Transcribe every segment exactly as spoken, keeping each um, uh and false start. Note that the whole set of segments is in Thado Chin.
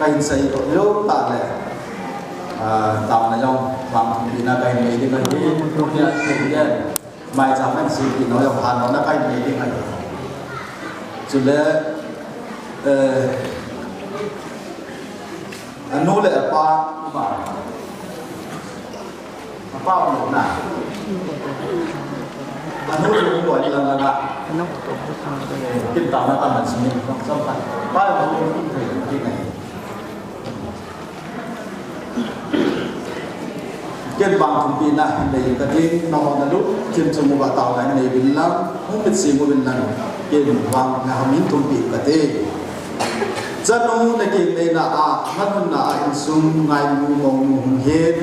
Kahin sei toh lou tah le, ah, taona jong vang thumpina kahin nei ding ahi, tunia thei le, maicham kahin sempeh nau jong hanna kahin nei ding ahi. Chule, eh, anu le apa, uma. Apa umlou na. Anu le um loi lang lang a. Kin taona kahin sempeh, song song pa. Pa le um lou, um lou, um lou. Ken vang thumpina hin nei kati, nangho nalu, ken chunguva taona hin nei uvin lang, hung mitsim uvin lang, ken vang naham hin thumpi kati. Chanu nakeng neina a, nahunna a insung ngailu mong nu hung hin.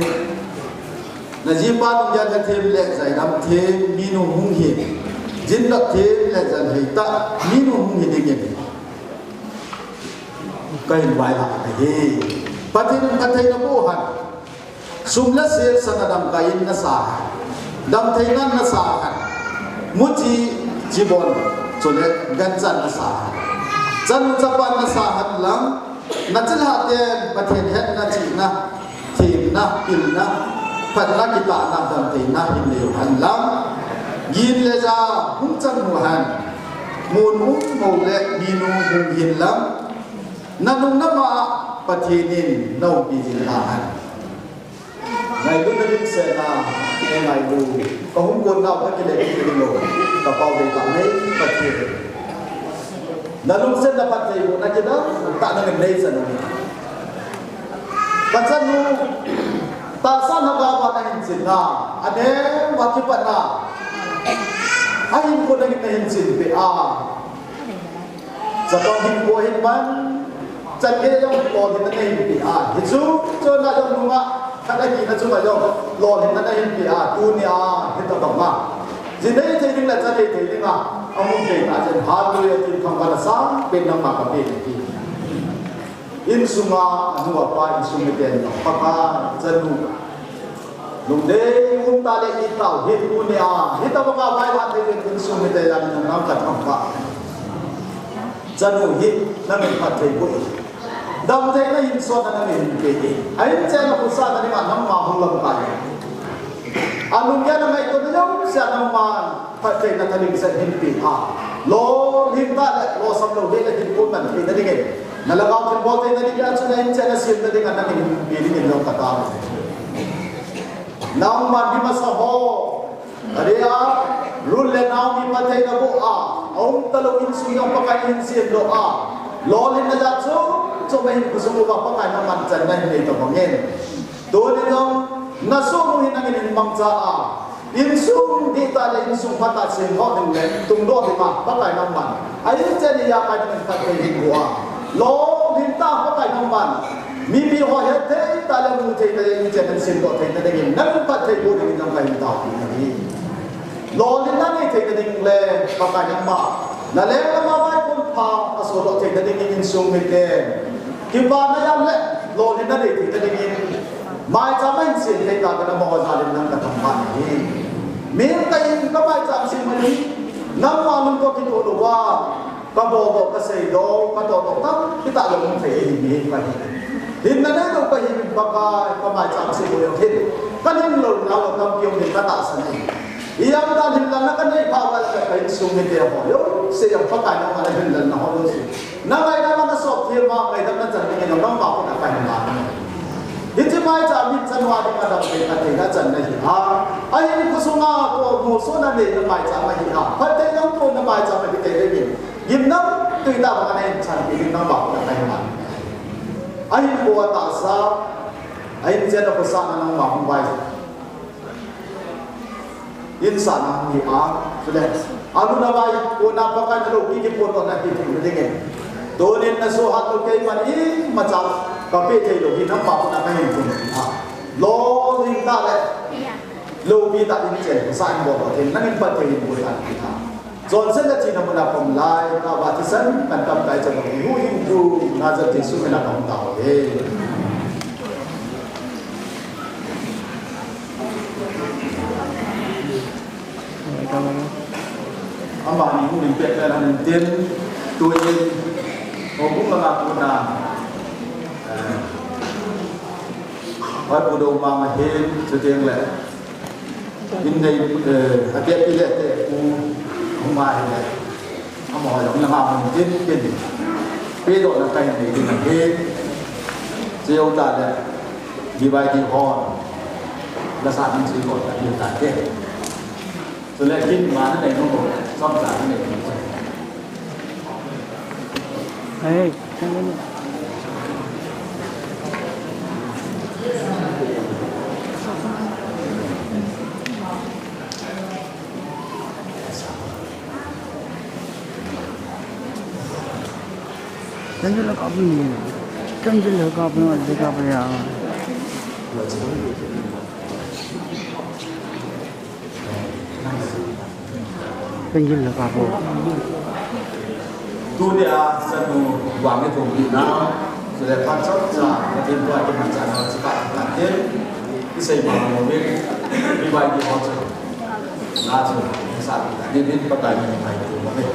Najipa nung jat le them le jailam them, minu hung hin. Jindap them le jan hei ta, minu hung hin dingin. Kahin vailhah ahi. Pathen in phatthei naboh hen. Sum le sil sana damkaiyin nasa hen. Damthei ngan nasa hen. Muchi chibon chule ganchan nasa hen. Chanu chapa nasa hen lang. Nachilhah ten Pathen hetna chihna, themna, pilna, phatna kitahna damtheina hin nei hen lang. Gin le ja hung chan u hen. Mun um mo le minu hung hin lang. Nanung nama Pathen in naumpi jing tahen. Ngailut nading sena, ngailut. Kahung kon nau kakile kit lou. Kapao dei tah nei, Pathen. Nalungset na Pathen u nakidang, tah nangin nei chan u. Kachanu, tahsa na gava nahin chin na, anem va kipatna. Ahin ko nangin nahin chin peh a. Chapang hin ko hin man, chan gei jong lolhinna nahin peh a. Hichu, chuna jong nunga, khat a hina chunga jong, lolhinna nahin peh a. Tunia, hitabanga. Ji nei thei ding le cha nei thei dinga, amun thei ta chen, hallelujah, tin thangvahna sangpen nangma kapeh e. Insunga, anu apa, insung miten, Pakai, chanu. Lungdei um tah le itau hi tunia, hitabanga vailhah thei ding insung mite jal in nang kathangvah. Chanu hi, nangin phatthei boh in. Damtheina hinsona nangin hin peh in. Ahin chenna khosahna dinga nangma hung lamkai. Alunggel a ngaito na jouse a nangma phattheina thalhingset hin peh a. Lolhing tah le, lolsam lou hile hin kum man theina dingin. Nalhagao thilbol theina dingin, chule ahin chenna semna dinga nangin hin peh dingin jong katao. Nangma dimasa ho, adia, Ruth le Naomi phatthei naboh a, aum talou insung jong Pakai in hin semdoh a, lolhinna jat chom chom ahin khosung uva Pakai nangman channa hin nei tabang in. Tuni jong, nasohnu hi nangin hin mangcha a, insung dihtah le insung phatah semdoh ding le, tungdoh dinga Pakai nangman. Ahin chen ijakai dingin phatthei hin boh a. Lolhing tah Pakai nangman. Mipi ho hetthei tah le muthei tah le inchen hin semdoh theina dingin nangin phatthei boh dingin nang kahin taopeh ahi. Lolhinna nei theina ding le Pakai nangma. Naleng lama vaipon pha asodoh theina dingin insung mite. Kipana jal le lolhinna nei theina dingin. Maicham ahin sem thei tah khat amaho jal in nang kathangvah ahi. Min kahin kamaicham sem ahi. Nangma lungtoh kitoh louva. Kabol doh, kasei doh, katoh doh, tampi tah jong um thei ahi, mihem kahi. Hinna neilou kahi, min Pakai, kamaicham sem u jong hin. Kalhin lou nau jong tampi um hin katahsan ahi. Ijemtia lhinlelna kanei phat uva le ka insung mite ho jouse jong Pakai nangma lhinlelna ho jouse. Na ngaidam a nasop them a, ngaidam nachan dingin nangma khut a kahin ngan ahi. Hiche maicham hi chanu a dinga damtheina, phattheina channa ahi a. Ahin khosunga kolmo sona neina maicham ahi a. Phattheina tona maicham ahi tei dingin. Gimnamtui tah banga nahin chanpeh ding nangma khut a kahin ngan. Ahin ko a tahsa, ahin chenna khosahna nangma hung vai. Insahna hung hi a, chule. Anu navai, kona Pakai naloupi kipohna nahi theina dingin. Tunin nasoh hat lou keiman imacha kapeh thei lou hi nangma khut a kahin thum hi a. Lolhing tah le loupi tah in chen, khosah in bol lou thei, nangin phatthei in bol tan hi a. Chonset le thina muna kaum lai, kava thisan, katam tai chan lou, ihu ihu tu, Nazareth Jesu mina kaum tauve. Amani hung in pet pet han in tin, tuin, houbung langa kona, Hoi Pu Domang ahin, chuteng le. Indei, eh, ate pi le te Pu Hung ahin le. Amaho jong langa hung tin tin. Pedohna kahin nei ding ahi. Chujou tah le. B Y D hall. Lasa nang sui ko ta ni ta te. Chule kin ma na nei nung ko. Som sa na nei nung ko. Hey, Candle kap ni. Candle kap ni, candle kap ya. Candle kap. Tunia sanu wang ni thum ni na. Sule phat chomcha, Pathen tua kimanchahna chika kan tin. Isei ma mo ni. Bi bai ni ho cha. Na chu, sa, ni, ni, Pakai min in thai tu ma ve.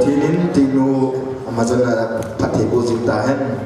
Tinin tinu, ama jana phatthei boh jing tahen.